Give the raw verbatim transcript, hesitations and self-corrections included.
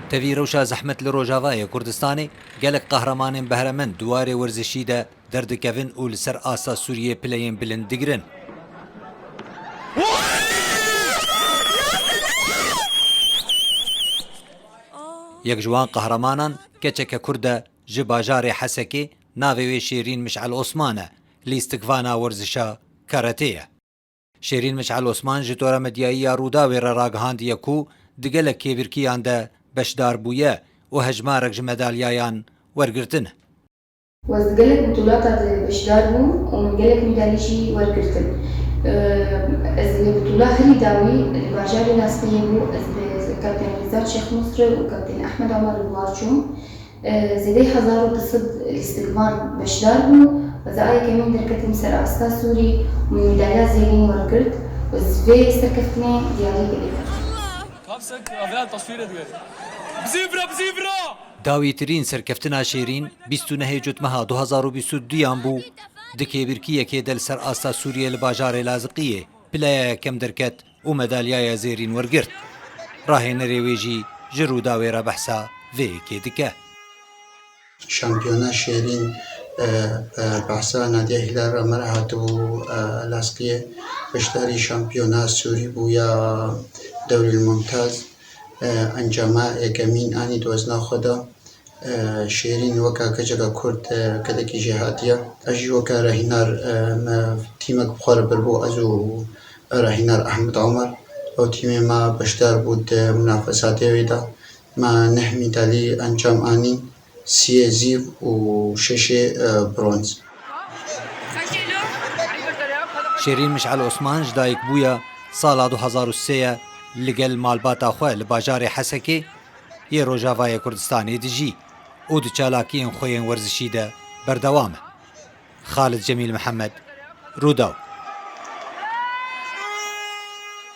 Tevî rewşa zehmet li Rojavayê Kurdistanê, gelek qehremanên behremend di warê werzişî de derdikevin û li ser asta Sûriyê pileyên bilind digirin. Yek ji wan qehremanan keçeke Kurd e, ji bajarê Hesekê, navê wê Şêrîn Mişel Osman e, lîstikvana werzişa karatê ye. Şêrîn Mişel Osman ji tora medyayî ya Rûdawê re ragihandiye ku di gelek kêbirkiyan de beşdar bûye û hejmarek ji medalyayan wergirtine. Ez di gelek butûlata de beşdar bûm û min gelek medalî jî wergirtin. Ez li butûla herî dawî li bajarê Laspiyê bû, ez bi Kaptên Rîzat Şêx Misri û Kaptên Ehmed Omer li war çûm. Zêdeyî hezar û du sed lîstikvan beşdar bû. Ez a yekemîn derketim ser asta Sûrî û medalya zêrîn wergirt. Ez vê serkeftinê diyarî dikim. Dawîtirîn serkeftina Şêrîn bîst û nehê Cotmeha du hezar û bîst û duyan bû. Di kêbirkiyekê de li ser asta Sûriyê li bajarê Laziqiyê pileya yekem derket û medalyaya zêrîn wergirt. Rahênerê wê jî ji Rûdawê re behsa vê yekê dike. Şampiyona Şêrîn, e, e, behsa Nadiya Hîlal re me re hatibû, e, Laskiyê. Beşdarî şampiyona Sûrî bû ya Dewrîl Mumtaz. E, encama yekemîn anî di wezna xwe de. E, Şêrîn weke keçeka Kurd, e, gelekî jêhatî ye. Ez jî weke rahînar, e, me tîmek bi xwe re birbû, ez û rahînar Ehmed Omer. Ew tîmê me beşdar bû di munafesatê wê de. Me neh medalî encam anîn, siyê zîv û şeşê, e, bronz. Şêrîn Mişel Osman ji dayikbûya sala du hezar û sê ye, li gel malbata xwe li bajarê Hesekê yê Rojavayê Kurdistanê dijî û di çalakiyên xwe yên werzişî de berdewam e. Xalid Cemîl Mihemed, Rûdaw.